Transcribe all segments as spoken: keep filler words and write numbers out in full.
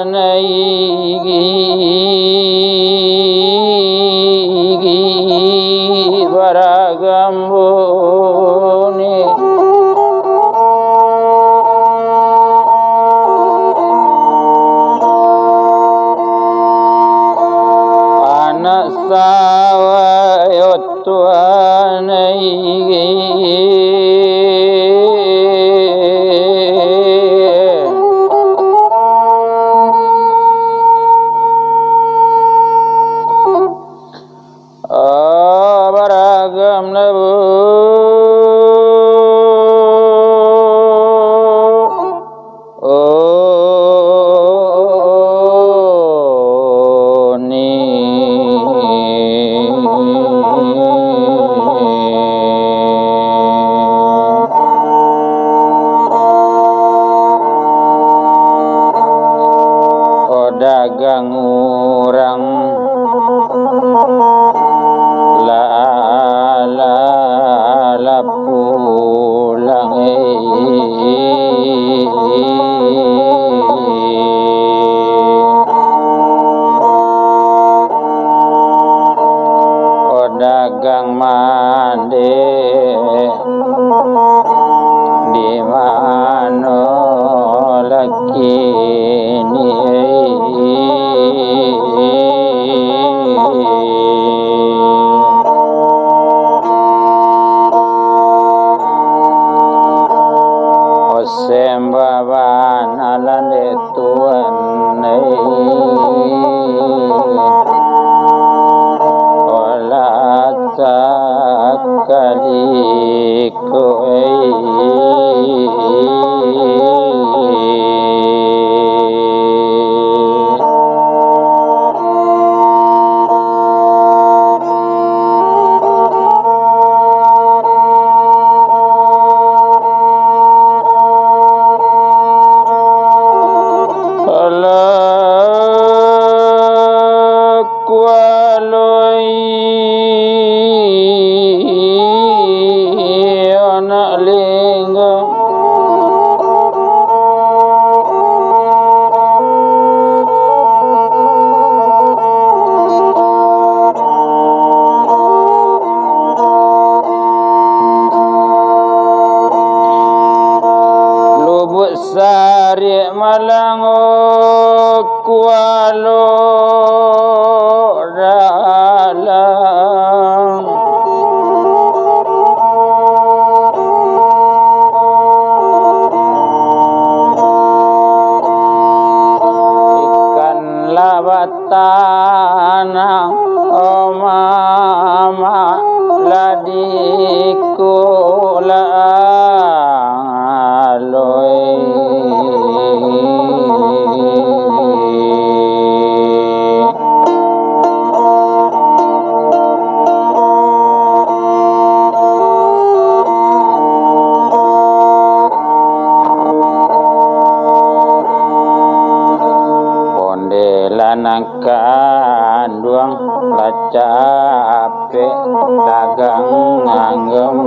Naigi baragam buni. Anak sawayo Tuhan ai. Oh, baragam labu. Oh, ni. Oh, dagang urang lah, lah, lah pulang, eh. Oh, dagang mandeh, di mano lakini? Oh, sembah bana lah dek Tuhan ai. Olah sakali ko ai. Alah, kualoi anak lenggang. Lubuak Sariak Malango, kualo dalam. Ikan labat tanah, oh, mamak lah dikulang aloi. Onde lanang kanduang lah capek dagang anggam.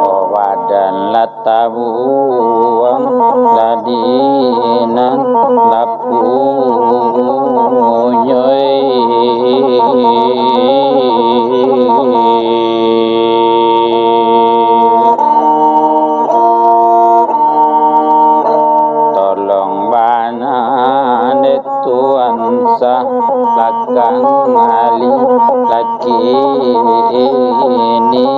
Oh, badan lah tabuang lah di nan lah punyoi. Tolong bana dek Tuan Sa, lakang ali laki ini.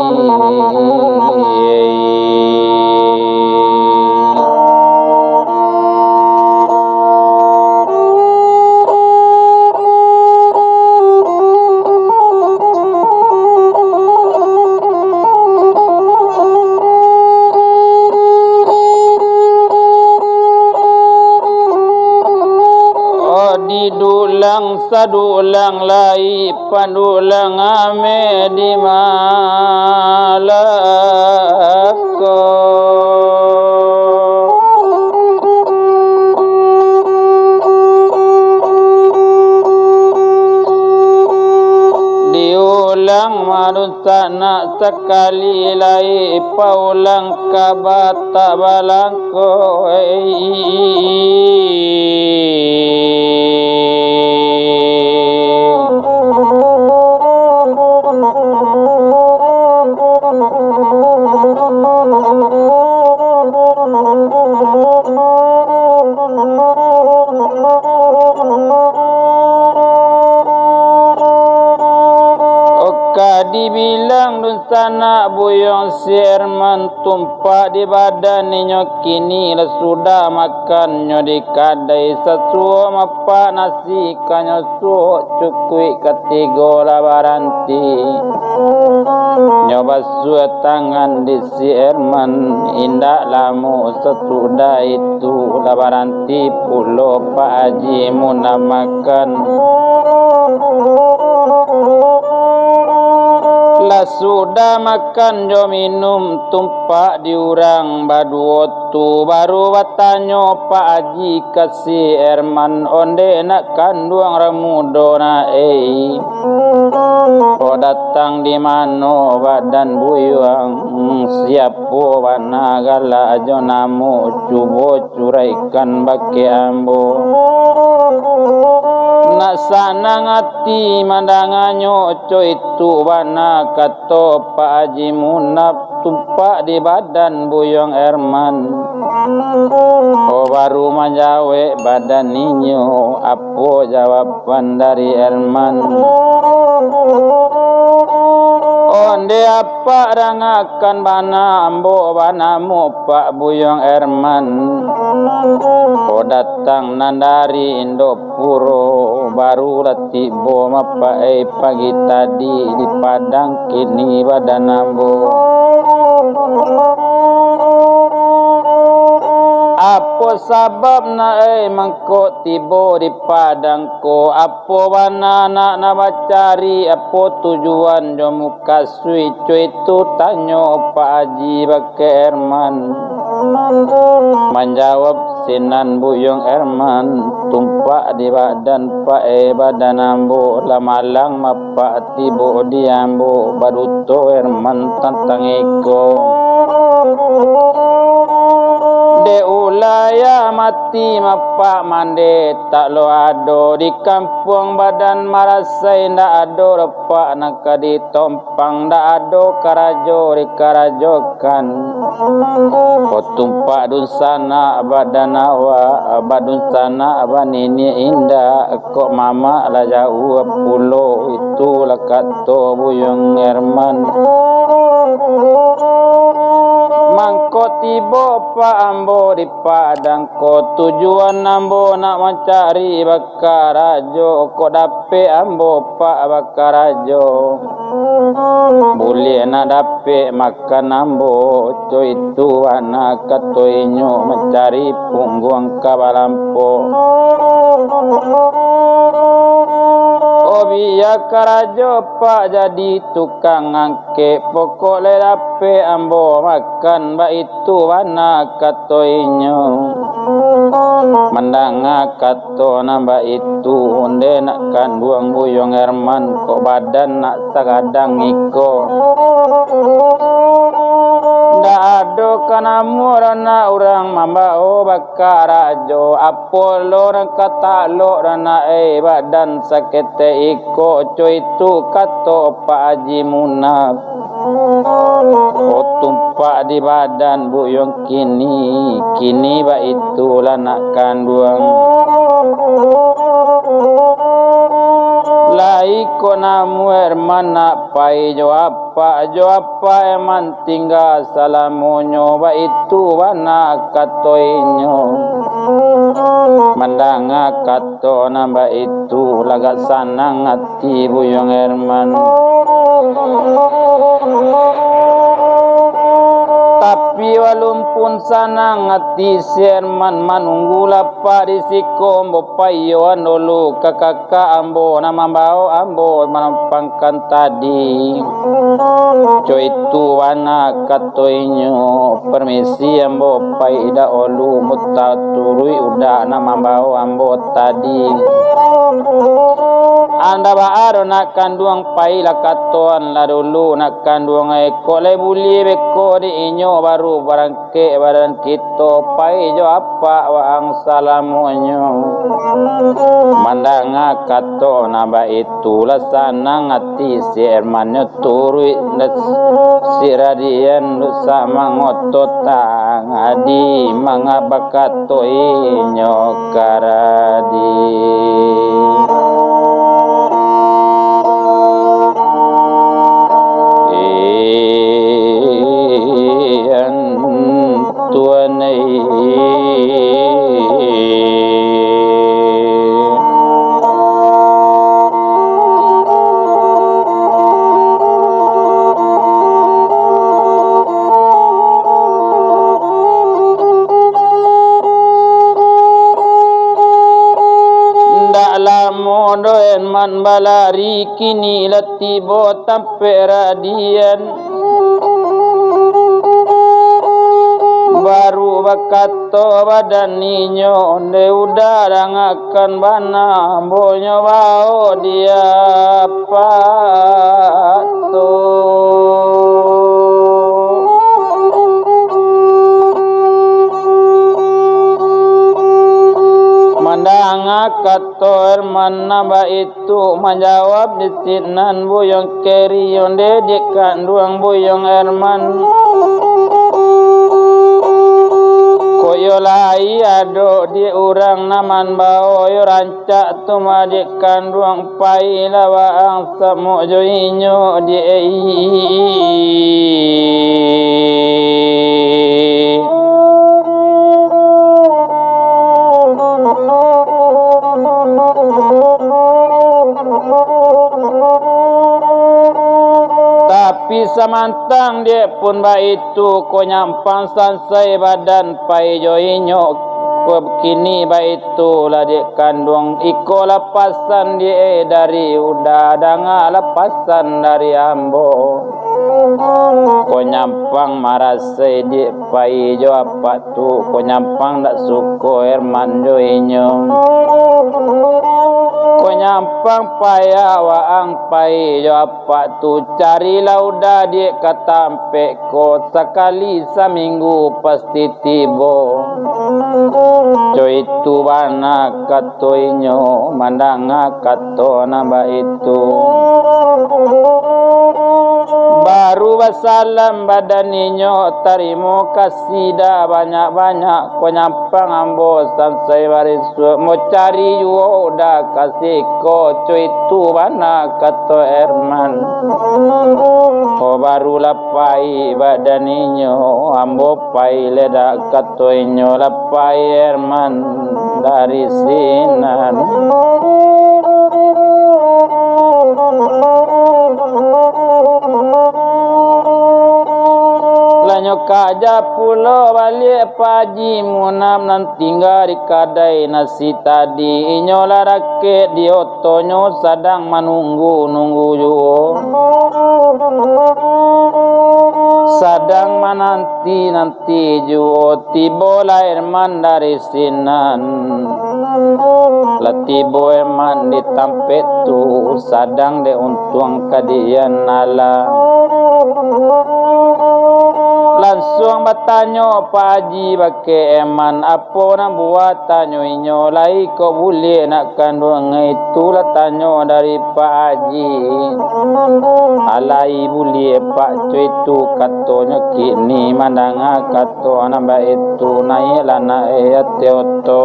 Oh, di dulang sadulang lai, pandulang ame di Malako. Di Ulang marunsak nak sakali lai, paulang ka Batak Balangko. Ka dibilang dunsanak buyuang si Herman, tumpak di badan inyo kini lah sudah makan nyo di kadai sasuo mapak nasi kanyo suok cukuik katigo lah baranti. Nyo basuah tangan di si Herman, indak lamo sasudah itu lah baranti pulo Pak Haji Munah makan. Lah sudah makan jo minum, tumpak di urang baduo tu, baru batanyo Pak Haji ka si Herman, "Onde nak kanduang ramudo nak ei, ko datang di mano badan buyuang, siapo bana galak jo namo, cubo curaikan bakeh ambo." Nak sanang ati mandanganyo, co itu bana kato Pak Haji Munah, tumpak di badan buyuang Herman. Oh, baru manjawek badan inyo, apo jawaban dari Herman? Onde apak dangakan bana ambo banamo Pak Buyuang Herman. Oh, datang nan dari Indopuro, baru lah tibo mapak ei pagi tadi di Padang kini badan ambo. Apo sabab nak ei mangko tibo di Padang ko? Apo bana nak, nak bacari? Apo tujuan jo mukasuik co itu? Tanyo Pak Haji bakeh Herman. Manjawab sinan Buyuang Herman, tumpak di badan Pak eh, badan ambo lah malang mapak tibo di ambo, baduto Herman tantang iko. Dek ulah ya mati mapak mande, tak lo ado di kampuang badan marasai, ndak ado repak nan ka ditom- pang, ndak ado karajo dikarajokan. Ko tumpak dunsanak badan awak, badunsanak baniniak indak, kok mamak lah jauah pulo, itulah kato Buyuang Herman. Mangko tibo pak ambo di Padang ko, tujuan ambo nak mancari bakarajo, kok dapek ambo pak bakarajo. Buliah nak dapek makan ambo, co itu bana kato inyo mancari pungguang ka balampo. Oh, bia karajo pak jadi tukang angkek, pokok lai dapek ambo makan, baitu bana kato inyo. Mandanga kato nan baitu, onde nak kanduang Buyuang Herman, kok badan nak sagadang iko. Ndak ado ka namuah nak urang mambao bakarajo, apo lo nan ka talok nak ei badan saketek iko, co itu kato Pak Haji Munah. Oh, tumpak di badan Buyuang kini, kini baitu lah nak kanduang. Lai ko namuah Herman nak pai jo apak, jo apak Herman tingga salamonyo, baitu bana kato inyo. Mandanga kato nan baitu, lagak sanang ati Buyuang Herman. Tapi walaupun Sanang ati si Herman manunggu lapak di siko, ambo paiyoan dulu ka kakak ambo nan mambaok ambo manampangkan tadi. Co itu bana kato inyo, permisi ambo pai dahulu, muta turuik uda nan mambaok ambo tadi. Anda baa nak kanduang, pailah katoan lah dulu nak kanduang, iko lai buliah beko di inyo baru barang kek badan kito, pai jo apak waang salamonyo. Mandanga kato nan baitu, lah sanang ati si Hermannyo turuik si Radian, duk samangoto tangah di manga bakato inyo ka Radian. Tuan ai. Ndak lamo doh Herman balari, kini lah tibo tampek Radian. Baru bakato badan inyo, nde uda dangakan bana, ambo nyo baok di apak tu. Mandanga kato Herman nan baitu, tu manjawab di sinan Buyuang Keri, onde dek kanduang Buyuang Herman. Kok iyo lai ado dek urang nan mambao yo rancak tu mah dek kanduang, pailah waang samo jo inyo dek. Tapi samantang dek pun baitu, ko nyampang sansai badan pai jo inyo, ko kini baitu lah dek kanduang, iko lapasan dek dari uda, danga lapasan dari ambo. Ko nyampang marasai dek pai jo apak tu, ko nyampang dak suko Herman jo inyo. Ko nyampang payah waang pai jo apak tu, carilah uda dek ka tampek ko, sakali saminggu pasti tibo. Co itu bana kato inyo, mandanga kato nan baitu. Baru basalam badan inyo, tarimo kasih dah banyak-banyak, ko nyampang ambo sansai barisuak, mo cari juo uda ka siko, co itu bana kato Herman. Ko barulah pai badan inyo, ambo pai ledak kato inyo, lah pai Herman dari sinan. Lah nyo kaja pulo baliak Pak Haji Munaf nan tingga di kadai nasi tadi. Inyo lah dakek di otonyo, sadang manunggu-nunggu juo. Sadang mananti-nanti juo, tibolah Herman dari sinan. Lah tibo Herman di tampek tu, sadang dek untuang kadian alah. Lansuang batanyo Pak Haji bakeh Herman, apo nan buah, tanyo inyo, lai kok buliak nak kanduang itu, lah tanyo dari Pak Haji. Alai buliak Pak, co itu katonyo, kini mandanga kato nan baitu, naiaklah nak ateh oto.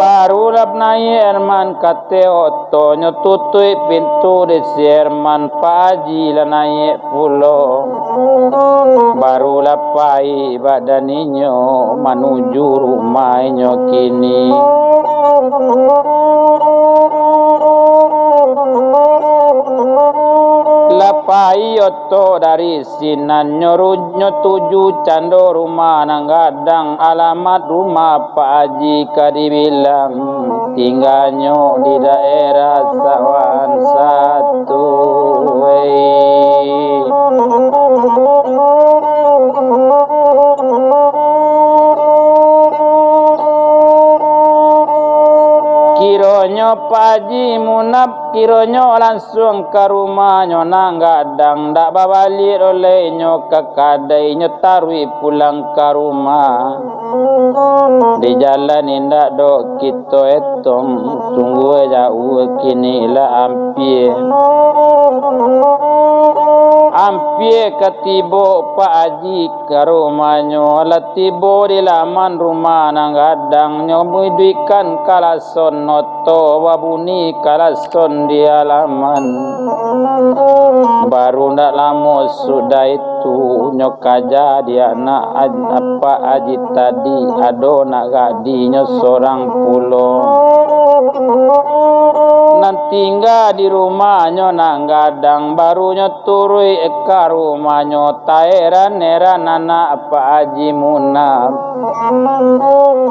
Barulah naiak Herman ka ateh oto. Otonyo tutuik pintu di si Herman, Pak Haji lah naiak pulo. Barulah pai badan inyo manuju rumah inyo kini. Lah Pai oto dari sinan, nyo ru-, nyo tuju cando rumah nan gadang, alamat rumah Pak Aji ka dibilang, tingganyo di daerah Sawan Satu. Wei. Kironyo Pak Aji Munaf, kironyo lansuang ka rumahnyo nan gadang, dak babaliak doh lai nyo ka kadai, nyo taruih pulang ka rumah. Di jalan indak doh kito etong, sungguah jauah kini lah ampia. Ampia ka tibo Pak Aji ka rumahnyo, lah tibo di laman rumah nan gadang, nyo muduikan kalason oto, babuni kalason di alaman. Baru ndak lamo sudah itu, nyo kaja di anak aj-, Pak Aji tadi, ado nak gadinyo sorang pulo. Nan tingga di rumahnyo nan gadang, baru nyo turuik ka rumahnyo, taeran-eran anak Pak Aji Munaf.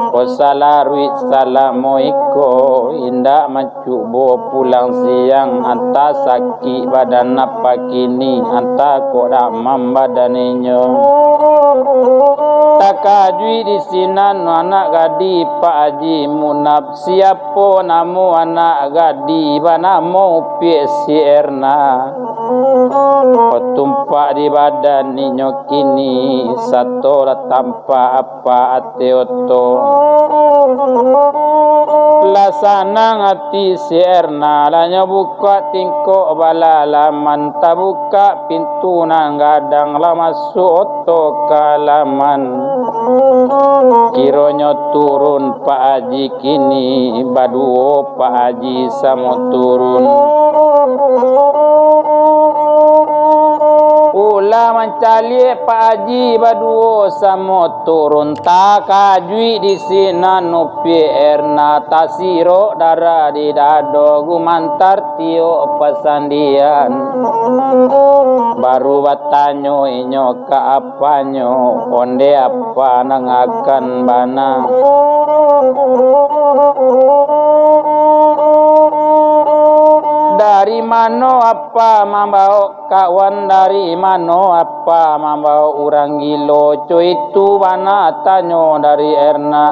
Ko salaruik salamo iko, indak mancubo pulang siang, antah sakik badan apa kini, antah kok damam badan inyo. Takajuik di sinan anak gadih Pak Aji Munaf, siapo namo anak gadih, banamo Upiak si Erna. Ko tumpak di badan inyo kini, sato lah tampak apa ati oto. Lah sanang ati si Erna, lah nyo bukak tingkok balalaman, tabukak pintu nan gadang, lah masuak oto ka alaman. Kironyo turun Pak Aji kini, baduo Pak Aji samo turun. Ulah mancaliak Pak Aji baduo samo turun, takajuik di sinan Upiak Erna, tasirok darah di dado, gumantar tiok pasandian. Baru batanyo inyo ka apanyo, onde apa nan akan bana. Dari mano apa mambaok kawan, dari mano apa mambaok urang gilo, co itu bana tanyo dari Erna.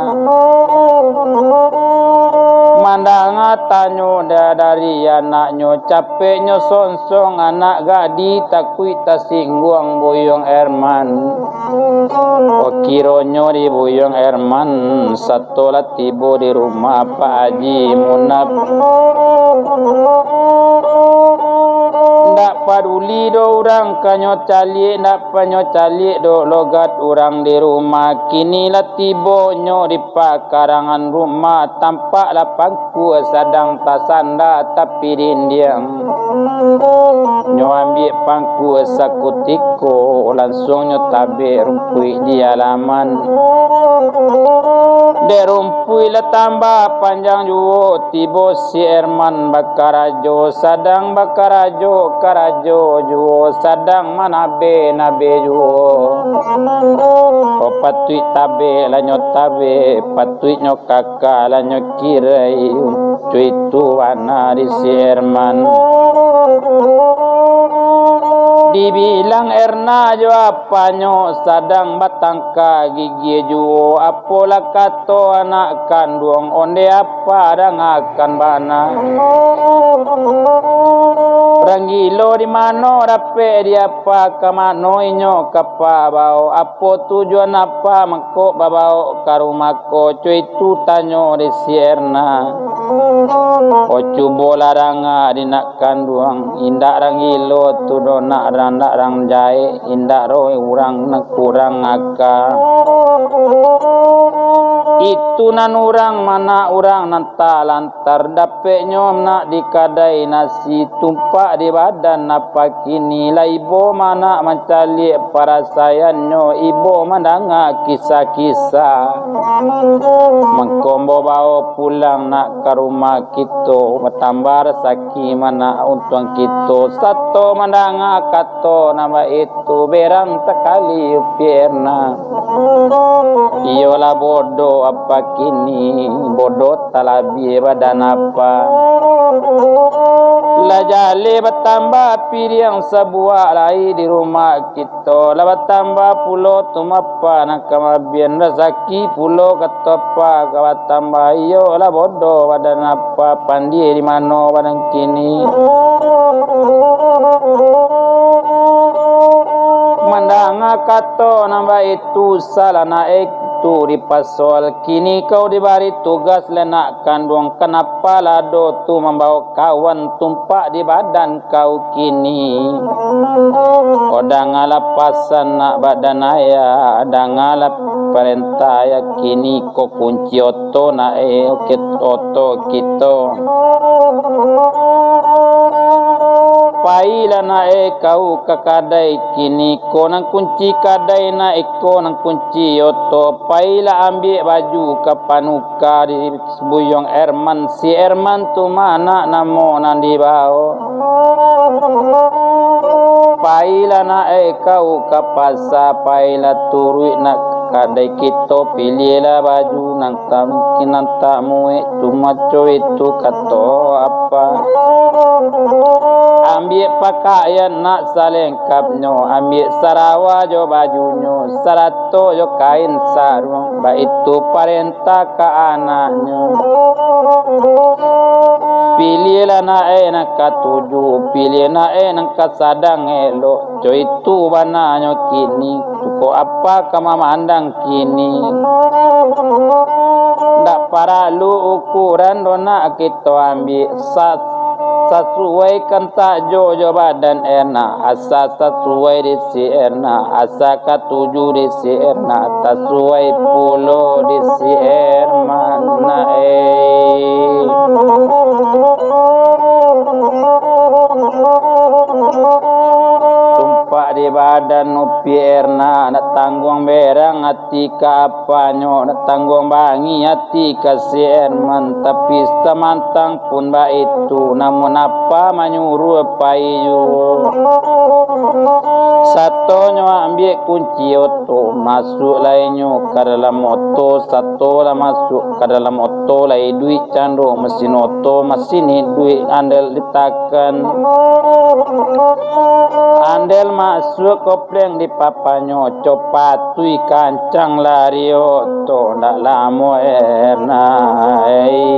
Mandanga tanyo da-, dari anaknyo, capeknyo sonsong anak gadih, takuik tasingguang Buyuang Erman. Ko kironyo di Buyuang Erman, sato lah tibo di rumah Pak Aji Munaf. Ndak paduli doh urang ka nyo caliak, ndak pa nyo caliak doh logat urang di rumah. Kini lah tibo nyo di pakarangan rumah, tampak lah pangkua sadang tasanda tapi dindiang. Nyo ambiak pangkua sakutiko, lansuang nyo tabek rumpuik di alaman. Dek rumpuik lah tambah panjang juo, tibo si Erman bakarajo, sadang bakarajo, karajo juo, sadang manabe, nabe juo. Ko patuik tabek lah nyo tabek, patuik nyo kaka lah nyo kirai, co itu bana di si Erman. Dibilang Erna jo apanyo, sadang batangka gigi juo, apolah kato anak kanduang, onde apa dangakan bana. Urang gilo di mano dapek, di apa ka mano inyo ka pabaok, apo tujuan apa mangko babaok ka rumah ko, co itu tanyo di si Erna. Ko cubolah danga di nak kanduang, indak urang gilo tu doh, nak urang, ndak urang jahek, indak doh urang nan kurang aka. Itu nan urang manak urang nan talantar, dapeknyo nak di kadai nasi, tumpak di badan apa kini, lai ibo manak mancaliak parasaiannyo, ibo mandanga kisah-kisah. Mangko ambo bao pulang nak ka rumah kito, batambah rasaki manak untuang kito, sato mandanga kato nan baitu, berang sakali Upi Erna. Iyolah bodoh apa kini, bodoh talabiah badan apa. Lah jaleh batambah piriang sabuah lai di rumah kito, lah batambah pulo tu mapa nan ka mabian, rasaki pulo kato apa ka batambah. Iyolah bodoh badan apa, pandie di mano badan kini. Mandanga kato nan baitu, salah naek tu dipasoal. Kini kau dibari tugas lai nak kanduang, kanapa lah ado tu mambao kawan tumpak di badan kau kini? Oh, dangalah pasan nak badan ayah, dangalah parentah ayah, kini ko kunci oto nak, eh, oke, oto kito. Pailah nak, eh, kau ka kadai kini, ko nan kunci kadai nak, iko nan kunci oto. Pailah ambiak baju ka panuka di Buyuang Erman. Si Erman tu manak namo nan dibao. Pailah nak, eh, kau ka pasa, pailah turuik nak kadai kito, piliahlah baju nan tam-, nan tamuek tu, maco itu kato apa. Ambiak pakaian nak salengkapnyo, ambiak sarawa jo bajunyo, sarato jo kain saruang, baitu parentah ka anaknyo. Piliahlah nak, eh, nan katuju, piliah nak, eh, nan kasadang elok. Co itu bananyo kini, tu ko apa ka mamandang kini. Ndak paralu ukuran do nak kito ambiak, sa-, sasuaikan sajo jo badan Erna, asa sasuai di si Erna, asa katuju di si Erna, sasuai pulo di si Erman, eh. Tumpak di badan Upi Erna, nak tangguang berang ati ka apanyo, nak tangguang bangi ati ka si Erman, tapi samantang pun baitu, namun apa manyuruah pai juo. Satonyo ambiak kunci oto, masuak lai nyo ka dalam oto, sato lah masuak ka dalam oto, lai iduik cando masin oto, masin iduik andel ditakan. Andel masuak kopleng di papanyo, copatui kancang lari oto, ndak lamo Erna, eh.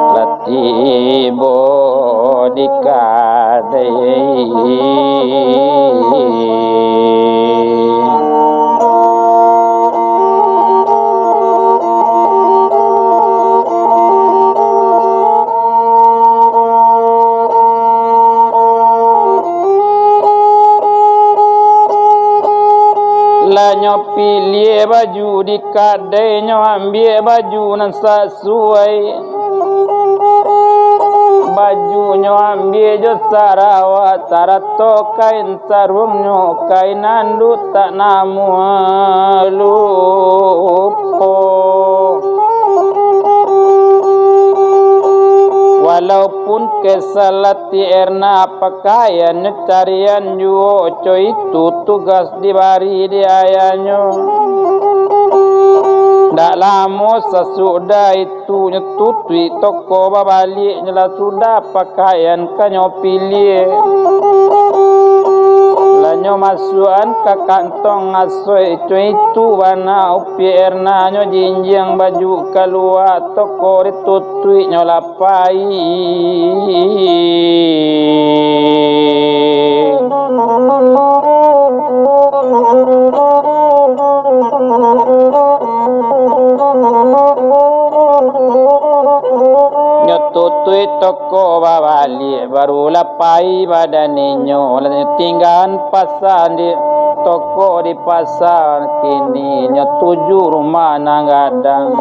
Lah tibo di kadai. Lah nyo piliah baju di kadai, nyo ambiak baju nan sasuai. Bajunyo ambiak jo sarawa, sarato kain saruangnyo, kain anduk tak namuah lupo. Walaupun kesal ati Erna, pakaiannyo carian juo, co itu tugas dibari di ayahnyo. Ndak lamo sasudah itu, nyo tutuik toko babaliak, nyo lah sudah pakaian ka nyo piliah. Lah nyo masuakan ka kantong asoi, co itu bana Upi Erna, nyo jinjiang baju kalua, toko ditutuik, nyo lah pai. Nyo tutuik toko babaliak, barulah pai badan inyo, lah nyo tinggaan pasan di toko di pasa, kini nyo tuju rumah nan gadang.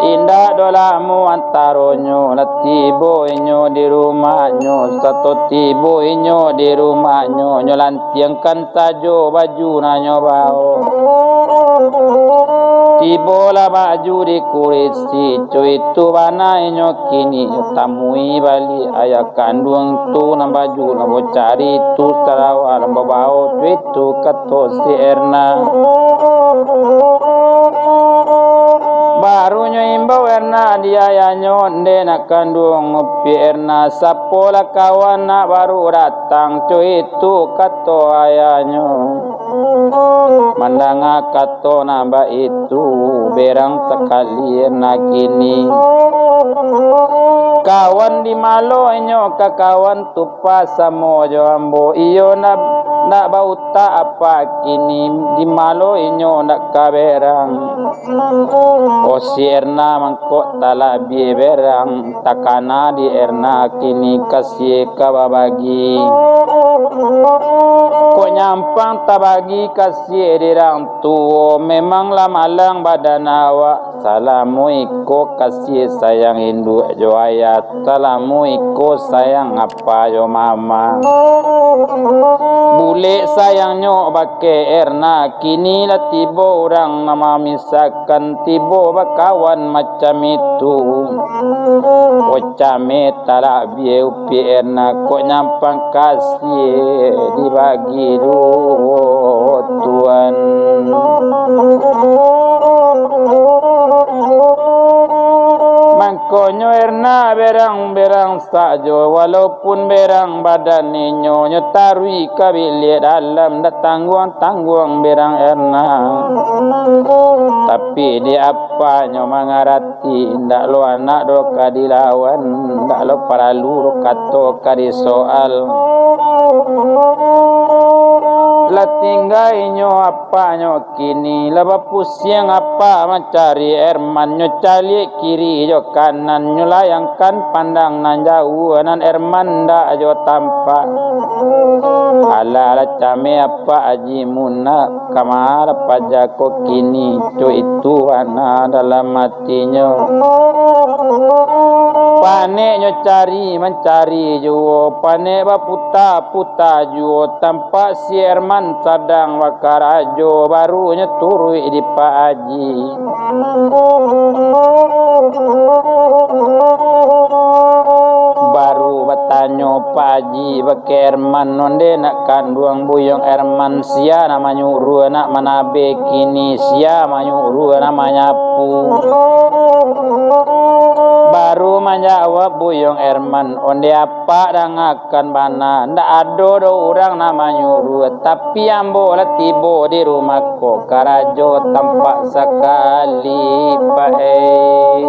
Indak doh lamo antaronyo, lah tibo inyo di rumahnyo. Sato tibo inyo di rumahnyo, nyo lantiangkan sajo baju nan nyo bao. Tibolah baju di kurisi, co itu bana inyo kini, nyo tamui baliak ayah kanduang tu, nan baju nan bocari tu, sarawa nan babao, co itu kato si Erna. Baru nyo imbau Erna di ayahnyo, "Ndeh nak kanduang Upi Erna, sapolah kawan nak baru datang?" Co itu kato ayahnyo. Mandanga kato nan baitu, berang sakali Erna kini. Kawan di malo inyo ka kawan tu, pas samo jo ambo. Iyo ndak, ndak bautak apak kini, di malo inyo ndak ka berang. Oh, si Erna mangko talabiah berang, takana di Erna kini kasiah ka babagi. Kok nyampang tabagi kasiah di rang tuo, memang lah malang badan awak. Salamo iko kasiah sayang induak jo ayah, salamo iko sayang apa jo mama. Bulek sayangnyo bakeh Erna, kini lah tibo urang nan mamisakan, tibo bakawan macam itu. Ocameh talabiah Upi Erna, kok nyampang kasiah dibagi duo tuan. Mangkonyo Erna berang-berang sajo, walaupun berang badan inyo, nyo taruih ka biliak dalam, ndak tangguang-tangguang berang Erna. Tapi di apanyo mangarati, indak lo anak doh ka dilawan, indak lo paralu doh kato ka disoal. Lah tingga inyo apanyo kini, lah bapusiang apak mancari Erman, nyo caliak kiri jo kanan, nyo layangkan pandang nan jauah, nan Erman ndak jo tampak. Alah lah cameh apak Aji Munak, kama lah paja ko kini, co itu bana dalam atinyo. Panek nyo cari mancari juo, panek baputa-puta juo, tampak si Erman sadang bakarajo, baru nyo turuik di Pak Aji. Baru batanyo Pak Aji bakeh Erman, "Onde nak kanduang Buyuang Erman, sia nan manyuruah nak manabeh kini, sia manyuruah nak manyapu?" Baru manjawab Buyuang Erman, "Onde apak danga kan bana, ndak ado doh urang nan manyuruah, tapi ambo lah tibo di rumah ko, karajo tampak sakali, Pak, eh.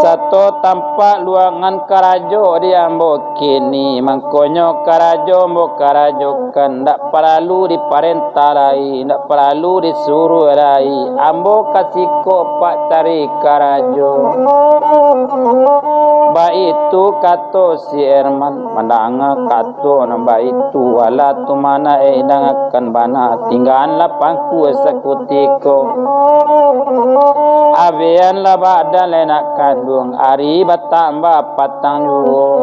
Sato tampak luangan karajo di ambo kini, mangkonyo karajo ambo karajokan, ndak paralu diparentah lai, ndak paralu disuruah lai, ambo ka siko Pak cari karajo." Baitu kato si Erman. Mandanga kato nan baitu, alah tu mana, eh, dangakan bana, tinggaanlah pangku sakutiko. Abeanlah badan lai nak kanduang, ari batambah patang juo.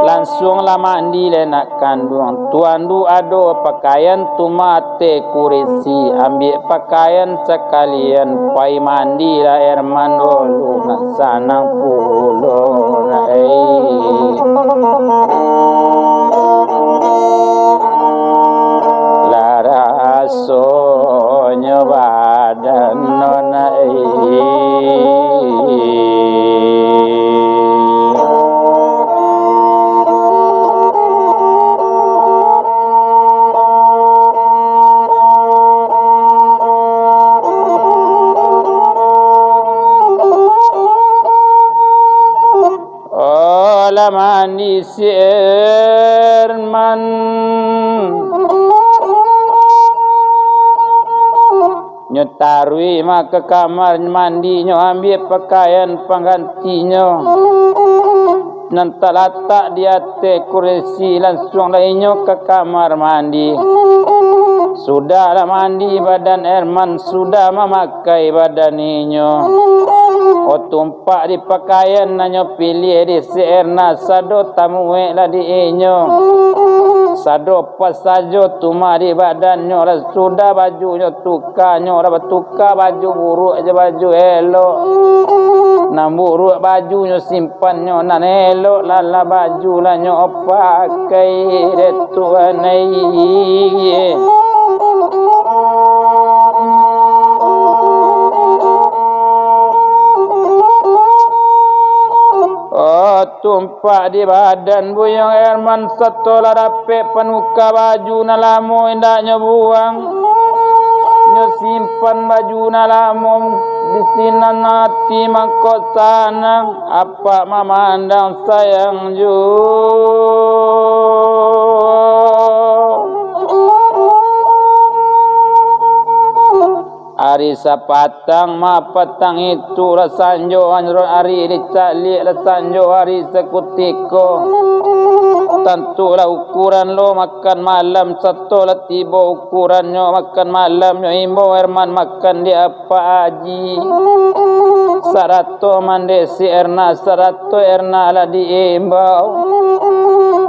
Lansuanglah mandi lai nak kanduang, tuandu ado pakaian tu mah ateh kurisi, ambiak pakaian sakalian, pai mandilah Erman dulu, nak sanang pulo nak, eh. Lah rasonyo badan no nak, eh. Oh, lah mandi si Erman. Nyo taruih mah ka kamar mandi, nyo ambiak pakaian panggantinyo. nan talatak di ateh kurisi, lansuanglah inyo ka kamar mandi. Sudah lah mandi badan Erman, sudah mamakai badan inyo. Oh, tumpak di pakaian nan nyo piliah di si Erna, sado tamuek lah di inyo. Sado pasajo tumah di badannyo lah, sudah bajunyo tukanyo lah, batuka baju buruak jo baju elok. Nan buruak bajunyo simpannyo, nan elok lah, lah baju lah nyo pakai dek Tuhan ai. Oh, tumpak di badan Buyuang Erman, sato lah dapek panuka baju nan lamo indak nyo buang. Nyo simpan baju nan lamo di sinan ati mangko sanang, apak mamandang sayang juo. Ari sapatang, mapatang itu lah sanjo, ari dicaliak lah sanjo, ari sakutiko. Tantulah ukuran lo makan malam, sato lah tibo ukurannyo makan malam, nyo imbau Erman makan di Apak Aji. Sarato mandeh si Erna, sarato Erna lah diimbau.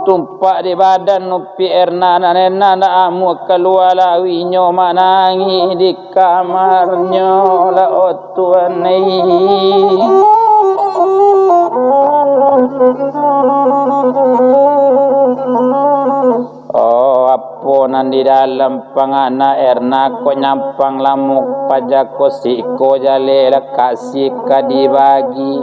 Tumpak di badan Upi Erna, nan Erna ndak amuah kalua, lalu inyo manangih di kamarnyo lah, oh Tuhan ai. Oh, apo nan di dalam pangana Erna ko nyampang lamuk paja ko siko jaleh lah kasih ka dibagi.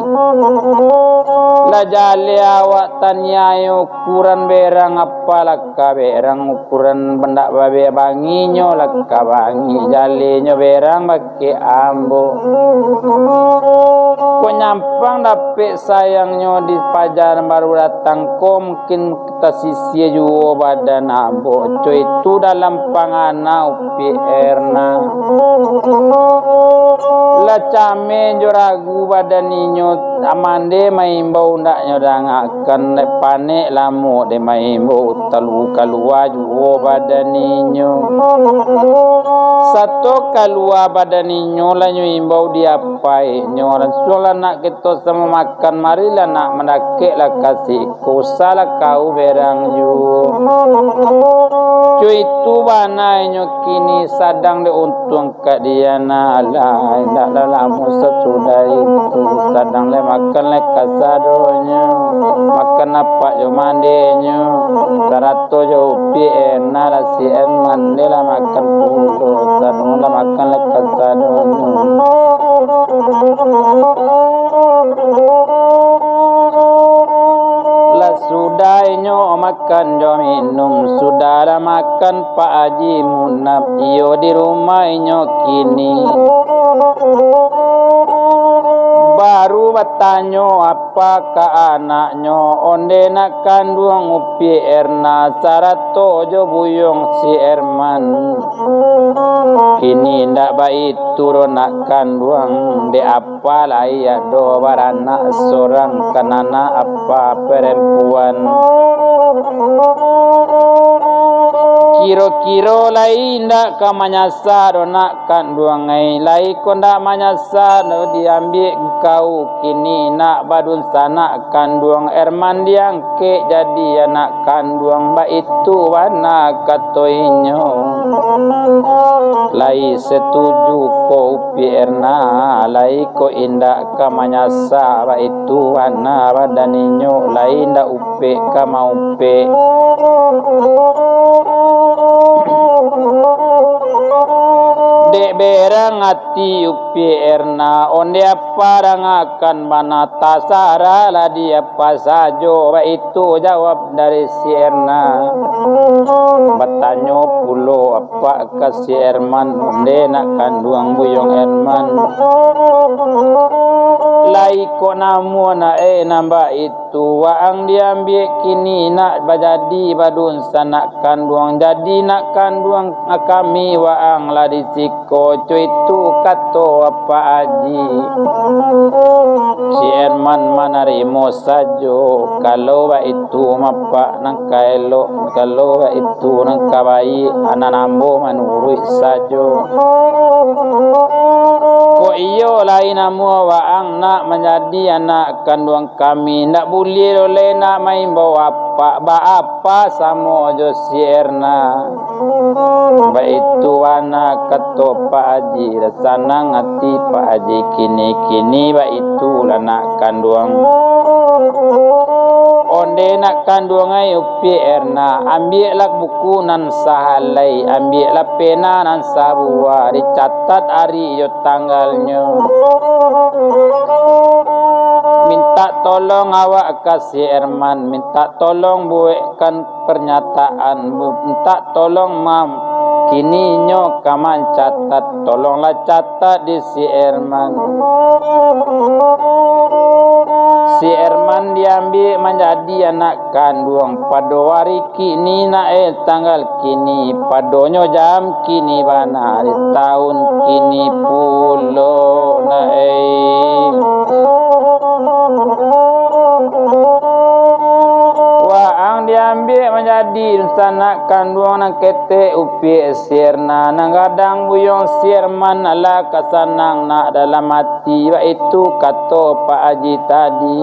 Lah jaleh awak taniayo ukuran berang apo lah ka berang, ukuran bandak babe banginyo lah ka bangi, jalehnyo berang bak- ke ambo. Kok nyampang dapek sayangnyo di paja nan baru datang ko, mungkin tasisia juo badan ambo. Co itu dalam pangana Upi Erna. Lah cameh jo ragu badan inyo, amande maimbau ndak nyo dangakan, dek panek lamo dek maimbau, talu kalua juo badan inyo. Sato kalua badan inyo lah nyo imbau di apaiknyo, lansuanglah nak kito samo makan, marilah nak mandakeklah ka siko, usahlah kau berang juo. Co itu bana inyo kini sadang dek untuang Kak Diana, alah, indaklah lamo sasudah itu, sadang lai makan lai kasadonyo, makan apak jo mandenyo, sarato jo Upi Erna lah si Erman, deh lah makan pulo, sadang lah makan lai kasadonyo. Lah sudah inyo makan jo minum, sudah lah makan Pak Haji Munaf, iyo di rumah inyo kini. Baru batanyo apa ka anaknyo, onde nak kanduang Upi Erna sarato jo buyuang si Erman. Kini indak baitu doh nak kanduang, dek apa lai ado baranak sorang, kan anak apa perempuan. Kiro-kiro lai indak ka manyasa doh nak kanduang ai, lai ko ndak manyasa doh diambiak kau kini nak badunsanak kanduang Erman diang kek jadi anak kanduang, baitu bana kato inyo. Lai setuju ko Upi Erna, lai ko indak ka manyasa, baitu bana badan inyo, lai indak upek ka maupek. Dek berang ati Upi Erna, onde apa dangakan bana, tasarahlah di apa sajo, baitu jawab dari si Erna. Batanyo pulo apak ka si Erman, onde nak kanduang buyuang Erman. Lai kok namuah nak eh nan baitu, waang diambiak kini nak bajadi badunsanak kanduang, jadi nak kanduang kami waang lah di siko. Ko co itu kato Apak Aji. Si Erman manarimo sajo, kalau baitu mah Pak nan ka elok, kalau baitu nan ka baiak, anak ambo manuruik sajo. Kok iyo lai namuah waang nak manjadi anak kanduang kami, ndak buliah doh lai nak maimbau apak, ba-apa samo jo si Erna. Baitu bana kato Pak Aji, lah sanang ati Pak Aji kini-kini, baitu lah nak kanduang. Onde nak kanduang ai Upiak Erna, ambiaklah buku nan sahalai, ambiaklah pena nan sabuah, dicatat ari jo tanggalnyo. Mintak tolong awak ka si Erman, mintak tolong buekkan pernyataan, mintak tolong, Mam. Kini inyo ka mancatat, tolonglah catat di si Erman. Si Erman diambiak manjadi anak kanduang pado ari kini nak, eh, tanggal kini, padonyo jam kini bana, di taun kini pulo nak, eh. Waang diambiak manjadi dunsanak kanduang nan ketek Upiak si Erna, nan gadang buyuang si Erman alah ka sanang nak dalam ati, baitu kato Pak Aji tadi.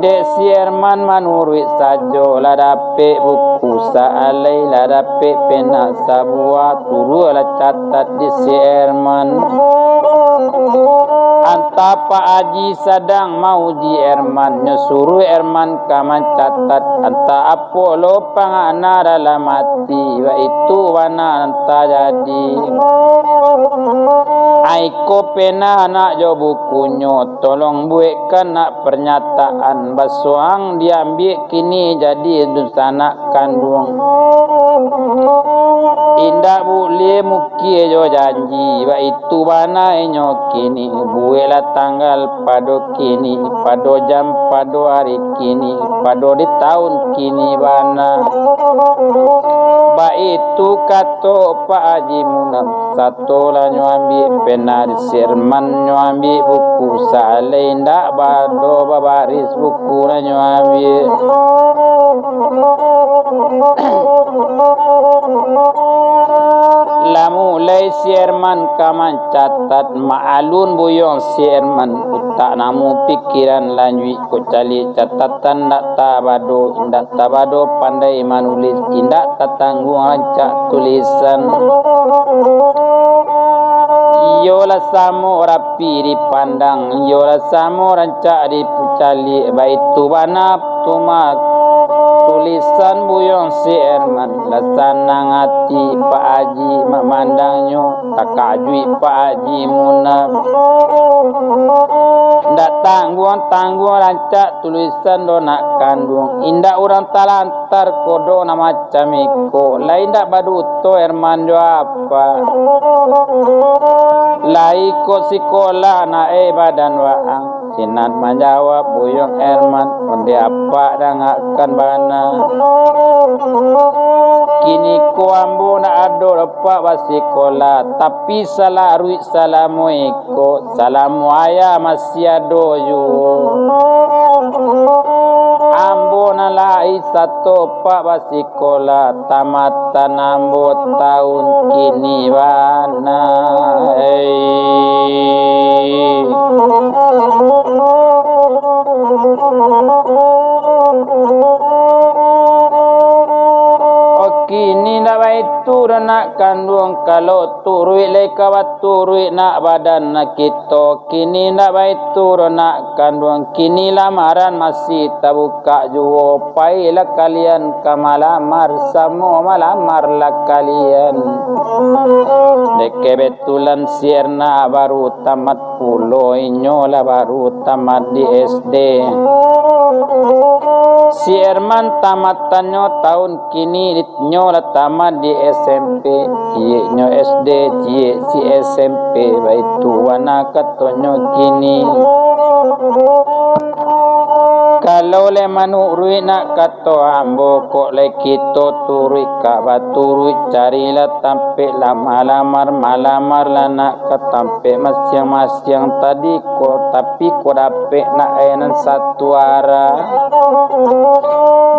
Dek si Erman manuruik sajo, lah dapek buku saalai, lah dapek pena sabuah, turuiklah catat di si Erman. Antah Pak Aji sadang mauji Erman, nyo suruah Erman ka mancatat, antah apo lo pangana dalam ati, baitu bana nan tajadi. Ai ko pena nak jo bukunyo, tolong buekkan nak pernyataan, basuang diambiak kini jadi dunsanak kanduang. Indak buliah mukie jo janji, baitu bana inyo kini, bueklah tanggal pado kini, pado jam, pado ari kini, pado di taun kini bana. Baitu kato Pak Aji Munaf, sato lah nyo ambiak pena di si Erman, nyo ambiak buku saalai, indak bado babaris buku lah nyo ambiak. Lah mulai si Erman ka mancatat, maalun buyuang si Erman, utak namu pikiran lanjuik, kok caliak catatan ndak tabado, indak tabado pandai manulis, indak tatangguang rancak tulisan. Iyolah samo rapi dipandang, iyolah samo rancak dicaliak, baitu bana tu mah tulisan buyuang si Erman. Lah sanang ati Pak Aji mamandangnyo, takajuik Pak Aji Munaf. Ndak tangguang-tangguang rancak tulisan doh nak kanduang, indak urang talantar ko doh nan macam iko, lai indak baduto Erman jo apak. Lai ko sikolah nak, eh, badan waang. Sinan manjawab buyuang Erman, onde apak dangakan bana. Kini ko ambo ndak ado doh Pak basikolah, tapi salaruik salamo iko, salamo ayah masih ado juo. Ambo nan lai sato Pak basikolah, tamatan ambo taun kini bana. Hei. Oh, kini ndak baitu doh nak kanduang, kalau turuik lai ka baturuik nak badan kito. Kini ndak baitu doh nak kanduang, kini lamaran masih tabukak juo. Pailah kalian ka malamar, samo malamarlah kalian. Dek kebetulan si Erna baru tamat pulo, inyo lah baru tamat di S D. Si Erman tamatannyo taun kini, inyo lah tamat di S M P. Cieknyo S D, ciek si S M P, baitu bana katonyo kini. Ka Kalau lai manuruik nak kato ambo, kok lai kito turuik ka baturuik, carilah tampek lah malamar, malamarlah nak ka tampek masiang-masiang tadi ko, tapi kok dapek nak ai nan satu arah.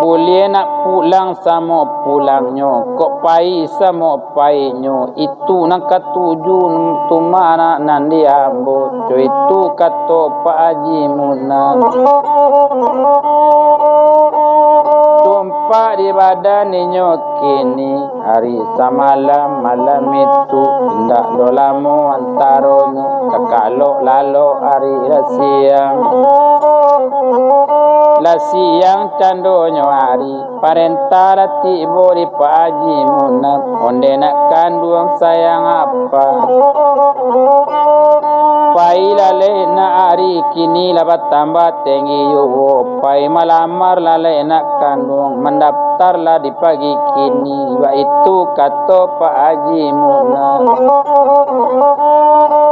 Buliah nak pulang samo pulangnyo, kok pai samo painyo, itu nan katuju tu ma nan di ambo, co itu kato Pak Haji Munah. Tumpak di badan inyo kini, ari samalam malam itu, indak do lamo antaronyo, takalok lalok ari lah siang. Lah siang candonyo ari, parentah lah tibo di Pak Haji Munah, onde nak kanduang sayang apa. Pai lalek nak ari kini lah batambah tenggi juo, pai malamar lalek nak kanduang, mandaptarlah di pagi kini, baitu kato Pak Haji Munah.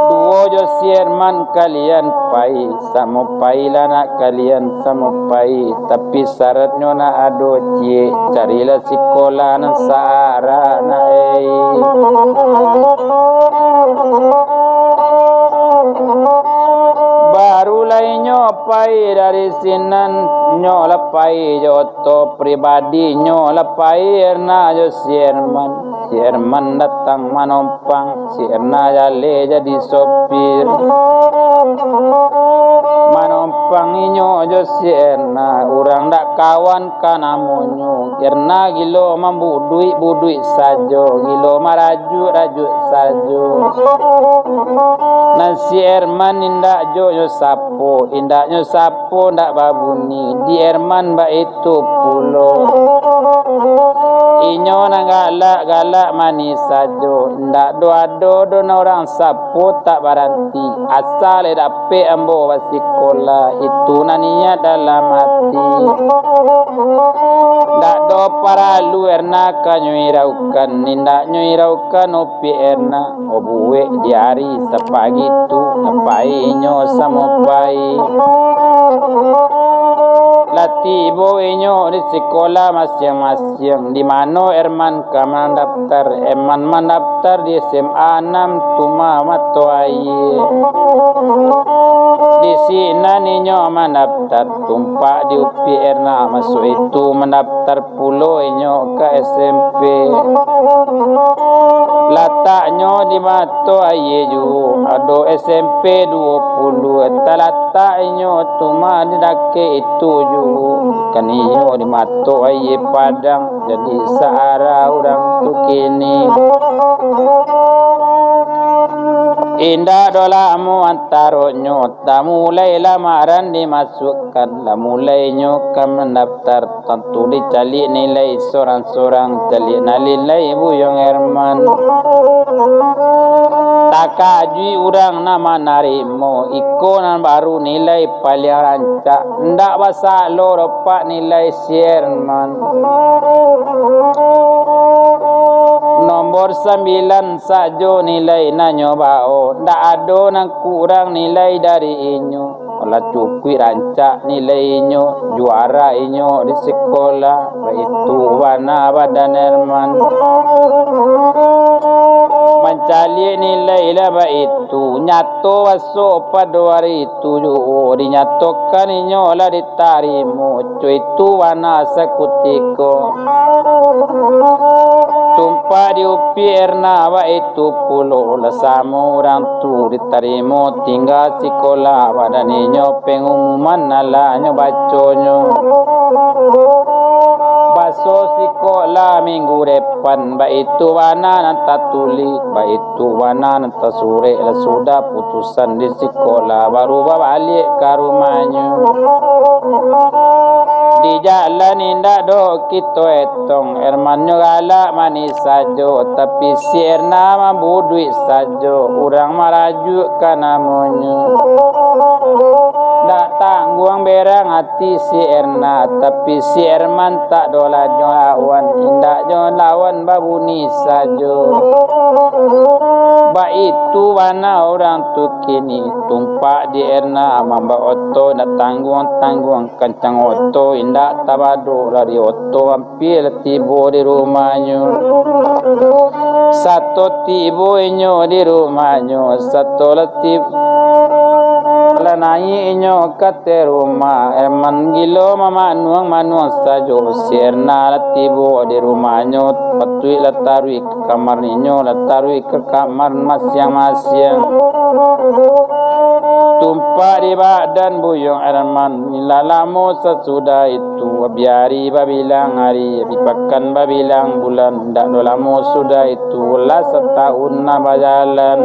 Duo jo si Herman kalian pai, samo pailah nak kalian samo pai, tapi syaratnyo nak ado ciek, carilah sikolah nan saarah nak ai. Barulah inyo pai dari sinan, nyo lah pai jo oto pribadinyo, lah pai Erna jo si Herman. Si Herman datang manompang, si Erna jaleh jadi sopir. Manompang inyo jo si Erna, urang dak kawan ka namonyo. Erna gilo mambuduik-buduik sajo, gilo marajuik-rajuik sajo. Nan si Herman indak jo nyo sapo, indaknyo sapo ndak babuni, di Herman baitu pulo. Inyo nan galak-galak manih sajo, indak do ado doh nan urang sapo tak baranti, asa lai dapek ambo basikolah, itu nan niat dalam ati. Ndak do paralu Erna ka nyo iraukan, indak nyo iraukan Upiak Erna, obuek di ari sapagi tu, lah pai inyo samo pai. Lah tibo inyo di sikolah masiang-masiang, di mano Erman ka mandaptar. Erman mandaptar di S M A anam Tuma Mato Aie. Di sinan inyo mandaptar, tumpak di Upiak Erna masuak itu mandaptar pulo inyo ka S M P. Lataknyo di Mato Aie juo, ado S M P duo puluah, talatak inyo tu mah di dakek itu juo. Kan inyo di Mato Aie Padang, jadi saarah urang tu kini. Indak doh lamo antaronyo, tamulai lamaran dimasuakkan, lah mulai inyo ka mandaptar. Tantu dicaliak nilai sorang-sorang, caliak nilai Buyuang Herman. Takajuik urang nan manarimo, iko nan baru nilai paliang rancak. Ndak basalo doh pak nilai si Herman. Nombor sambilan sajo nilai nan nyo bao, ndak ado nan kurang nilai dari inyo. Lah cukuik rancak nilai inyo, juara inyo di sikolah, baitu bana badan Herman. Mancaliak nilai lah baitu, nyato basok pado ari tu juo, dinyatokan inyo lah ditarimo, co itu bana sakutiko. Tumpak di Upiak Erna baitu pulo, lah samo urang tu ditarimo, tingga sikolah, badan inyo pengumuman alah nyo baconyo. Baso sikolah minggu depan, baitu bana nan tatulih, baitu bana nan tasurek, lah sudah putusan di sikolah, baru babaliak ka rumahnyo. Di jalan indak doh kito etong, Herman nyo galak manih sajo, tapi si Erna mambuduik sajo, urang marajuak ka namonyo. Ndak tangguang berang ati si Erna, tapi si Herman tak doh lah nyo lawan, indak nyo lawan babuni sajo. Baitu bana urang tu kini, tumpak di Erna mambao oto, indak tangguang-tangguang kancang oto, indak tabado lari oto, ampia lah tibo di rumahnyo. Sato tibo inyo di rumahnyo, sato lah tibo, lah naiak inyo ka ateh rumah. Erman gilo mamanuang-manuang sajo, si Erna lah tibo di rumahnyo, patuik lah taruih ka kamar ninyo, lah taruih ka kamar masiang-masiang. Tumpak di badan Buyuang Erman, lah lamo sasudah itu, abih ari babilang ari, abih pakan babilang bulan, indak do lamo sudah itu, lah satahun lah bajalan.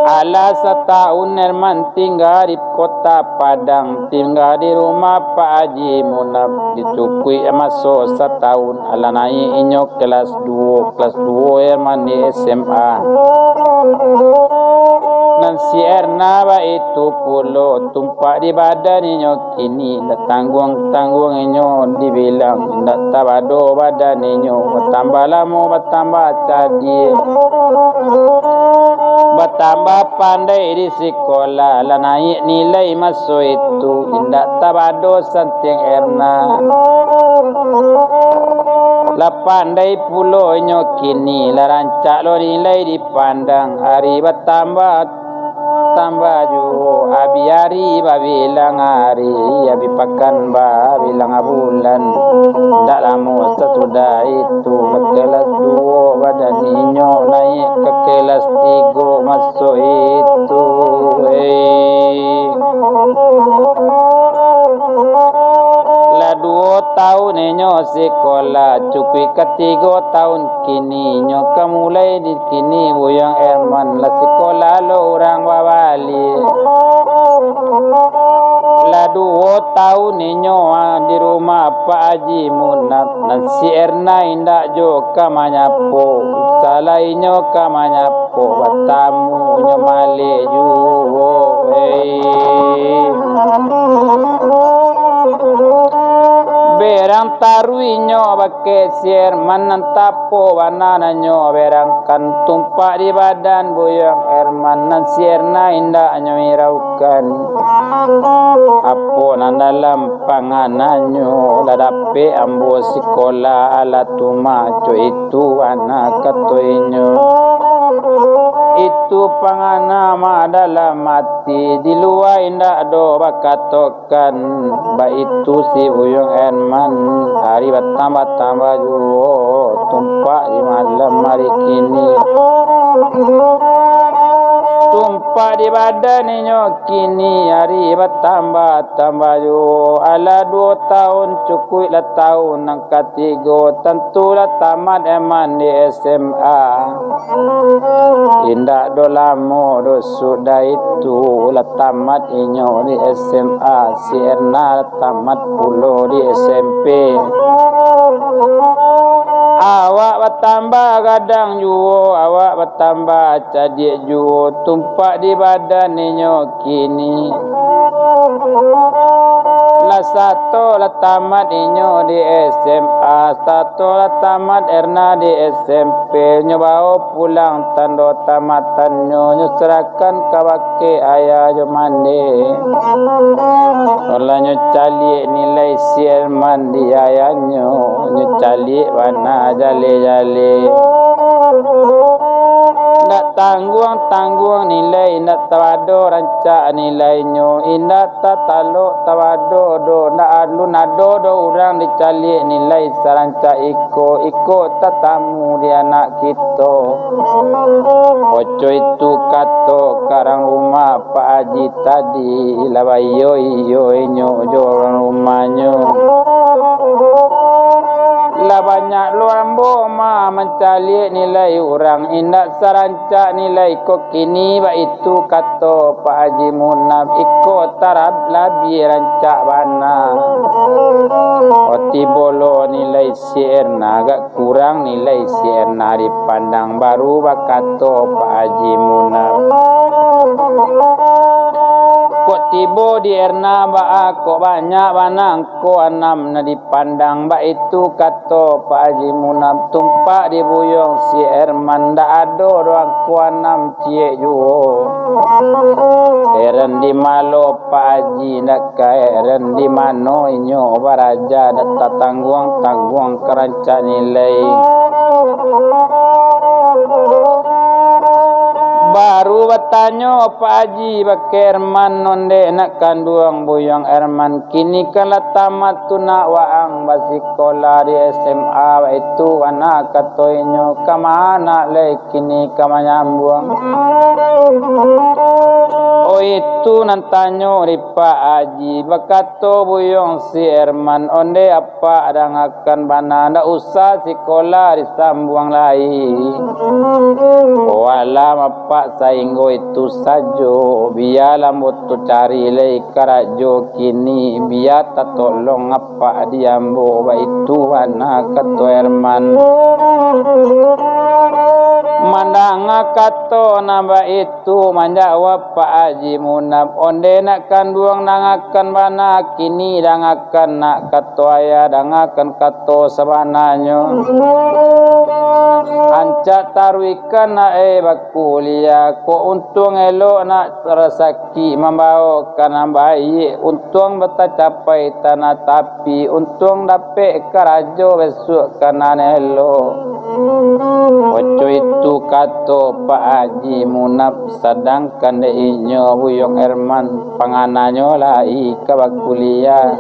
Alah satahun Erman tingga di kota Padang, tingga di rumah Pak Haji Munaf. Dicukuik maso satahun, alah naiak inyo kelas duo, kelas duo Erman di S M A. Nan si Erna baitu pulo, tumpak di badan inyo kini, indak tangguang-tangguang inyo dibilang, indak tabado badan inyo, batambah lamo, batambah cadiak, batambah pandai di sikolah, lah naiak nilai maso itu, indak tabado santiang Erna. Lah pandai pulo inyo kini, lah rancak lo nilai dipandang, ari batambah tambah juo, abih ari babilang ari, abih pakan babilang bulan. Indak lamo sasudah itu, kelas duo badan inyo naiak ka kelas tigo maso itu. Hei. Lah duo tahun inyo sikolah, cukuik ka tigo tahun kini, inyo ka mulai di kini Buyuang Erman, lah sikolah lo urang babaliak. Lah duo tahun inyo, ah, di rumah Pak Haji Munaf, nan si Erna indak jo ka manyapo, salah inyo ka manyapo, batamu nyo maleh juo, hei. Berang taruih nyo bakeh si Erman, nan tapo bana nanyo berangkan, tumpak di badan Buyuang Erman, nan si Erna indak nyo iraukan. Apo nan dalam pangananyo, lah dapek ambo sikolah, alah tu maco itu anak kato inyo. Itu pangana mah dalam ati, di lua indak do bakato kan. Baitu si Buyuang Erman, ari batambah-tambah juo, tumpak di malam ari kini. Tumpak di badan inyo kini, ari batambah-tambah juo. Alah duo tahun cukuik lah tahun nan katigo, tantu lah tamat Erman di S M A. Indak do lamo do sudah itu, lah tamat inyo di S M A, si Erna lah tamat pulo di S M P. Awak batambah gadang juo, awak batambah cadiak juo, tumpak di badan inyo kini. Lah sato lah tamat inyo di S M A, sato lah tamat Erna di S M P, nyo bao pulang tando tamatannyo, nyo sarahkan kabake ayah jo mandeh. Alah nyo caliak nilai si Erman di ayahnyo, nyo caliak bana jaleh-jaleh. Ndak tangguang-tangguang nilai, ndak tabado rancak nilainyo, indak tatalok tabado do, ndak alun ado do urang dicaliak nilai sarancak iko, iko tatamu di anak kito. Oco itu kato karang rumah Pak Haji tadi, lah baiyo-iyo inyo jo urang rumahnyo. Lah banyak lo ambo mah mancaliak nilai urang, indak sarancak nilai ko kini, baitu kato Pak Haji Munaf, iko tarab-, labiah rancak bana. Oti bolo nilai si Erna agak kurang nilai si Erna dipandang, baru bakato Pak Haji Munaf, "Kok tibo di Erna baa kok banyak bana ko anam nan dipandang?" Baitu kato Pak Haji Munaf, tumpak di buyuang si Erman, ndak Ado urang ko anam ciek juo. Heran di malo Pak Haji, ndak ka heran di mano inyo baraja, ndak tatangguang-tangguang ka rancak nilai. Baru batanyo Pak Haji bak Herman, ondeh nak kanduang Buyuang Herman, kini kan lah tamat tu nak waang basikola di S M A, baitu bana kato inyo, ka ma nak lai kini ka manyambuang. Oh, itu nan tanyo di Pak Haji, bakato Buyuang si Herman, ondeh apak dangakan bana, ndak usah sikola disambuang lai. Walam apak sainggo itu sajo, bialah ambo tu cari lai karajo kini, bia tatolong apak di ambo, baitu bana kato Herman. Mandanga kato nan baitu, manjawab Pak Haji Munaf, ondeh nak kanduang dangakan bana, kini dangakan nak kato ayah, dangakan kato sabananyo. Rancak taruihkan nak, eh, bakuliah, kok untuang elok nak rasaki mambaokan nan baiak, untuang batacapai tanah tapi, untuang dapek karajo bisuak ka nan elok. Oco itu kato Pak Haji Munaf, sadangkan dek inyo Buyuang Herman pangananyo lai ka bakuliah.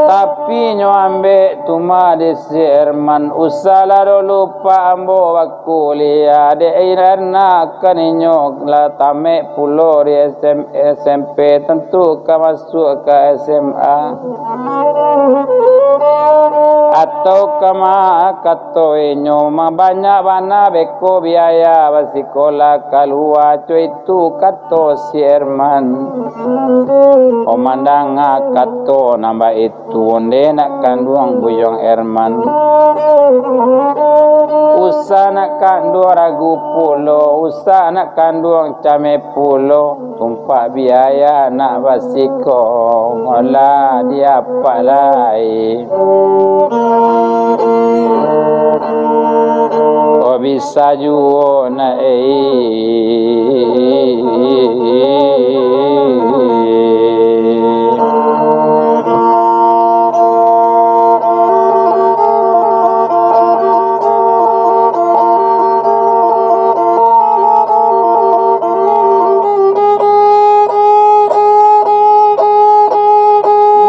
Tapi nyo ambek tu mah di si Herman, usahlah dulu pak ambo bakuliah, dek karano kan inyo lah tamek pulo di S M, S M P, tantu ka masuak ka S M A. Atau ka ma kato inyo mah, banyak bana beko biaya basikola kalua, co itu kato si Herman. Oh, mandanga kato nan baitu, ondeh nak kanduang Buyuang Herman. Usah nak kanduang ragu pulo, usah nak kanduang cameh pulo, tumpak biaya nak basiko, lah di apak lai. Oh, bisa juo nak, eh.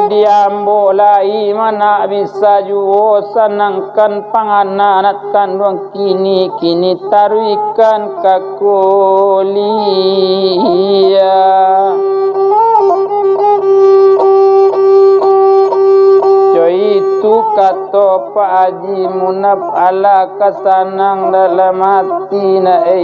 Di ambo lai ma nak bisa juo, sanangkan pangana nak kanduang kini, kini taruihkan ka kuliah. Co itu kato Pak Haji Munaf, alah ka sanang dalam ati nak, eh.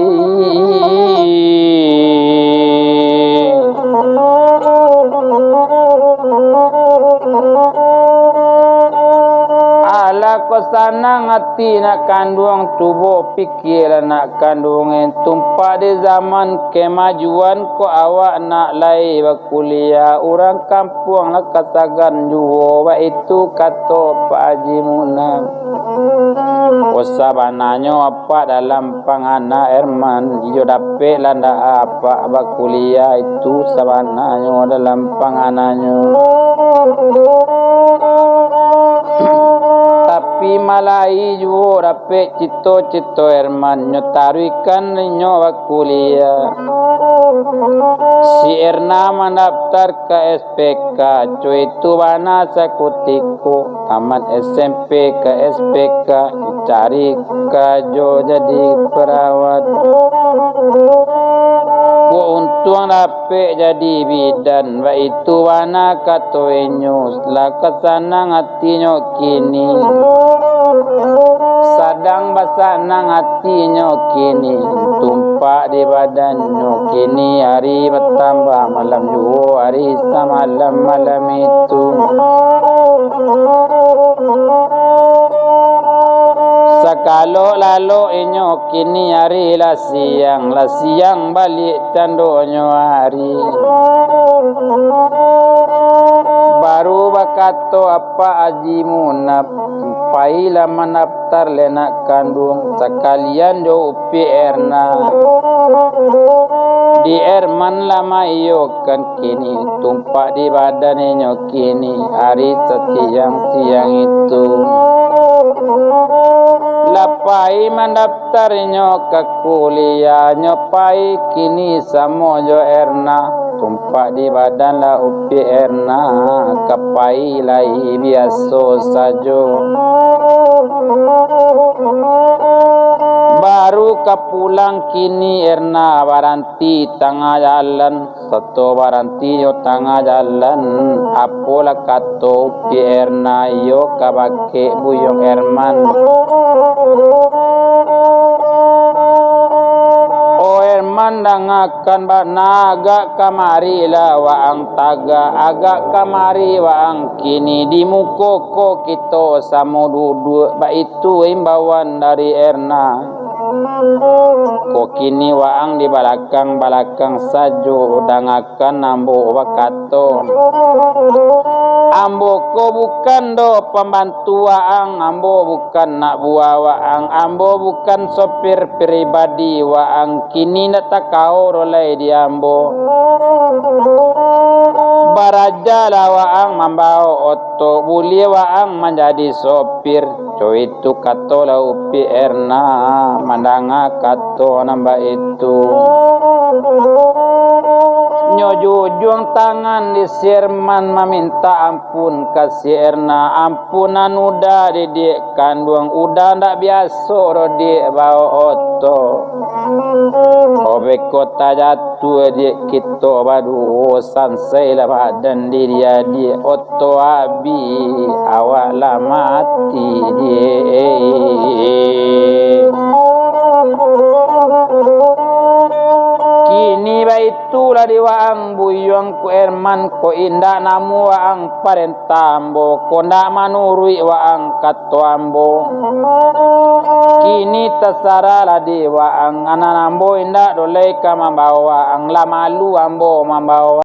Alah ko sanang ati nak kanduang, cubo pikialah nak kanduang, eh, tumpak di zaman kemajuan ko awak nak lai bakuliah, urang kampuang lah kasagan juo, baitu kato Pak Haji Munaf. Oh, sabananyo apak dalam pangana Herman, iyo dapek lah ndak apak bakuliah itu sabananyo dalam pangananyo. Tapi ma lai juo dapek cito-cito Herman, nyo taruihkan inyo bakuliah. Si Erna mandaftar ka S P K, co itu bana sakutiko, tamat S M P ka S P K, cari karajo jadi perawat. Kok untuang dapek jadi bidan, baitu bana kato inyo, lah ka sanang atinyo kini. Sadang basanang atinyo kini, tumpak di badannyo kini, hari batambah malam juo, hari samalam malam itu. Sakalok lalok inyo kini, hari lah siang, lah siang baliak candonyo hari. Ba- Baru bakato apak Aji Munaf, "Pailah mandaftar lai nak kanduang, sakalian jo Upiak Erna. Di Erman lah maiyokan kini, tumpak di badan inyo kini, ari sasiang-siang itu. Lah pai mandaftar inyo ka kuliah, nyo pai kini samo jo Erna. Tumpak di badan lah Upiak Erna, ka pai lai biaso sajo. Baru ka pulang kini Erna baranti tangah jalan." Sato baranti jo tangah jalan, apolah kato Upiak Erna iyo ka bakeh Buyuang Erman. "O Erman, dangakan bana, agak kamari lah waang tagak, agak kamari waang kini, di muko ko kito samo duduak," baitu imbauan dari Erna. Ko kini waang di balakang-balakang sajo, dangakan ambo bakato. Ambo ko bukan doh pambantu waang, ambo bukan nak buah waang, ambo bukan sopir pribadi waang, kini ndak takao doh lai di ambo. Barajalah waang mambao oto, buliah waang manjadi sopir. Co itu kato lah Upiak Erna, mandanga kato nan baitu. Nyo jujuang tangan di si Erman mamintak ampun ka si Erna, "Ampunan Uda, didiak kanduang, Uda ndak biaso doh, Diak, bao oto. Obeko tajatuah, Diak, kito baduo, sansai lah badan diri, Diak, oto abih, awak lah mati, Diak." Kini baitu lah di waang Buyuang ko Erman ko, indak namuah waang parentah ambo ko, ndak manuruik waang kato ambo. Kini tasarahlah di waang, anan ambo indak doh lai ka mambao waang, lah malu ambo mambao